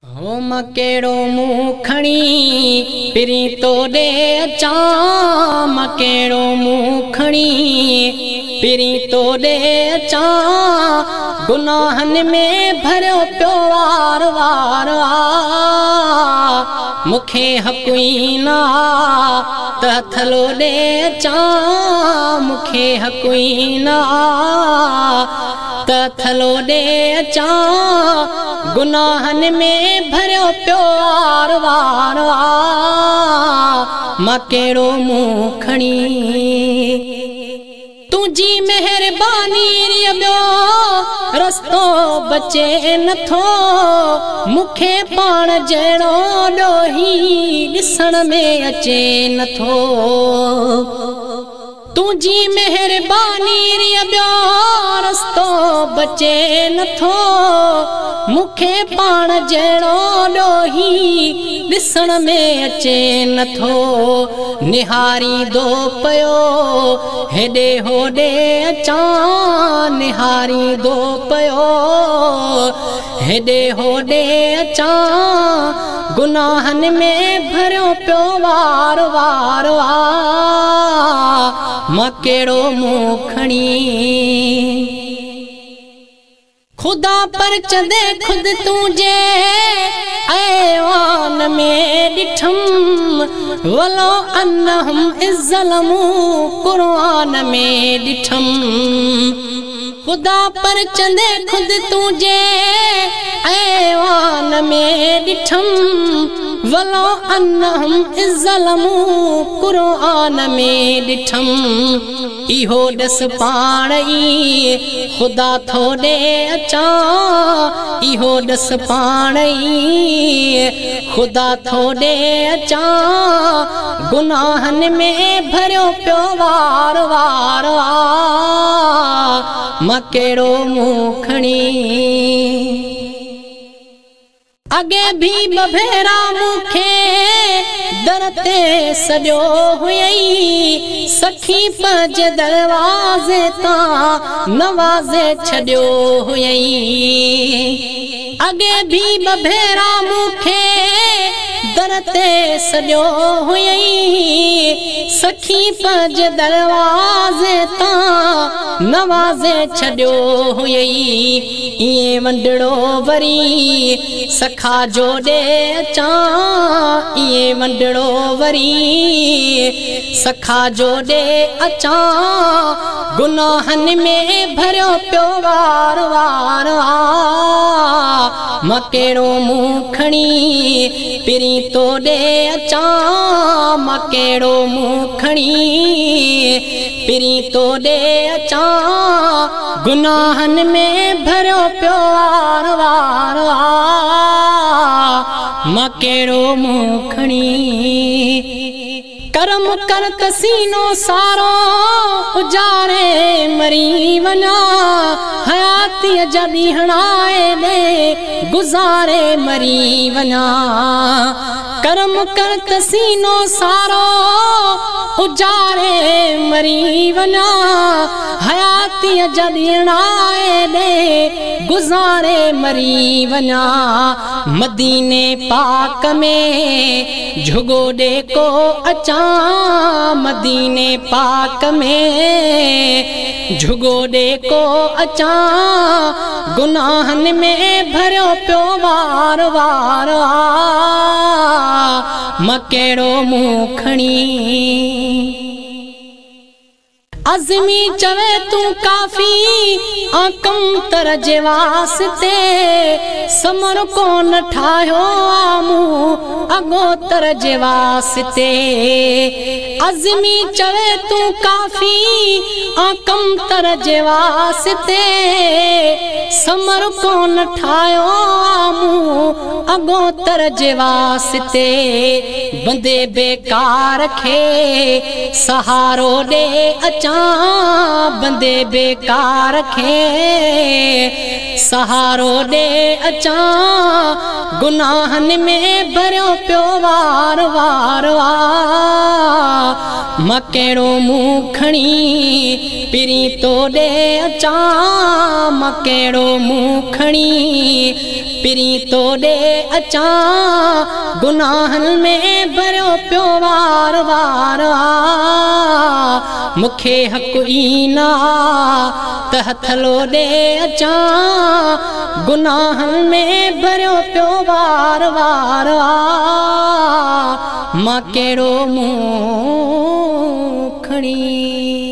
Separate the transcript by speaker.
Speaker 1: हो मां कहिड़ो मुंहुं खणी पहिरीं तो ॾे अचां, मां कहिड़ो मुंहुं खणी पहिरीं तो ॾे अचां। गुनाहनि में भरियो पियो वार वार आ, मूंखे हक़ ई न आ त हथलो ॾे अचां, मूंखे हक़ ई न आ त हथलो ॾे अचां। गुनाहनि में भरियो पियो वार वार आ, मां कहिड़ो मुंहुं खणी। तुंहिंजी महिरबानी ॿियो रस्तो बचे नथो, मूंखे पाण जहिड़ो ॾोही ॾिसण में अचे नथो। तुंहिंजी महिरबानी ॿियो रस्तो बचे नथो, मूंखे पाण जहिड़ो ॾोही ॾिसण में अचे नथो। निहारींदो पियो हेॾे होॾे अचां, निहारींदो पियो हेॾे होॾे अचां। गुनाहनि में भरियो पियो वार वार आ, मां कहिड़ो मुंहुं खणी। ख़ुदा पर चंदे ख़ुदि तुंहिंजे ऐवान में ॾिठमि, वलो अनहुम इज़्ज़लमू क़ुरान में ॾिठमि। ख़ुदा पर चंदे ख़ुदि तुंहिंजे ऐवान में ॾिठमि, वलो अनहुम इज़्ज़लमू क़ुरान में ॾिठमि। इहो ॾस पाण ई ख़ुदा थो ॾे अचां, इहो ॾस पाण ई ख़ुदा थो ॾे अचां। गुनाहनि में भरियो पियो वार वार आ, मां कहिड़ो मुंहुं खणी। अॻे बि ॿ भेरा मूंखे दर ते सॾियो हुयई, सखी पंहिंजे दरवाज़े तां नवाज़े छॾियो हुयई। अॻे बि ॿ भेरा मूंखे दर ते सॾियो हुयई, सखी पंहिंजे दरवाज़े तां नवाज़े छॾियो हुयई। ईअं वंडड़ो वरी सखा जो ॾे अचां, ईअं वंडड़ो वरी सखा जो ॾे अचां। गुनाहनि में भरियो पियो वार वार आ, मां कहिड़ो मुंहुं खणी पहिरीं तो ॾे अचां, मां कहिड़ो मुंहुं खणी पहिरीं तो ॾे अचां। गुनाहनि में भरियो पियो वार वार आ, मां कहिड़ो मुंहुं खणी। करम कर त सीनो सारो उजारे मरी वञा, हयातीअ जा ॾींहं ॾे गुज़ारे मरी वञा। करम कर त सीनो सारो उजारे मरी वञा, हयातीअ जा ॾींहं ॾे गुज़ारे मरी वञा। मदीने पाक में झुगो ॾे को अचां, मदीने पाक में झुगो ॾे को अचां। गुनाहनि में भरियो पियो वार वार आ, मां कहिड़ो मुंहुं खणी। अज़मी चवे तूं काफ़ी आकम तर जे वास्ते, समर कोन ठाहियो आ मूं अॻोतर जे वास्ते। अज़मी चवे तूं काफ़ी आकम तर जे वास्ते, समर कोन ठाहियो आ मूं अॻोतर जे वास्ते। बंदे बेकार खे सहारो ॾे अचां, बंदे बेकार खे सहारो ॾे अचां। गुनाहनि में भरियो पियो वार वार आ, مان ڪهڙو منهن کڻي پرين تو ڏي اچان، مان ڪهڙو منهن کڻي پرين تو ڏي اچان، گناهن ۾ ڀريو پيو وار وار آ. مون کي حق ئي نه ته هٿ لوڏي اچان، گناهن ۾ ڀريو پيو وار وار آ. مان ڪهڙو منهن کڻي.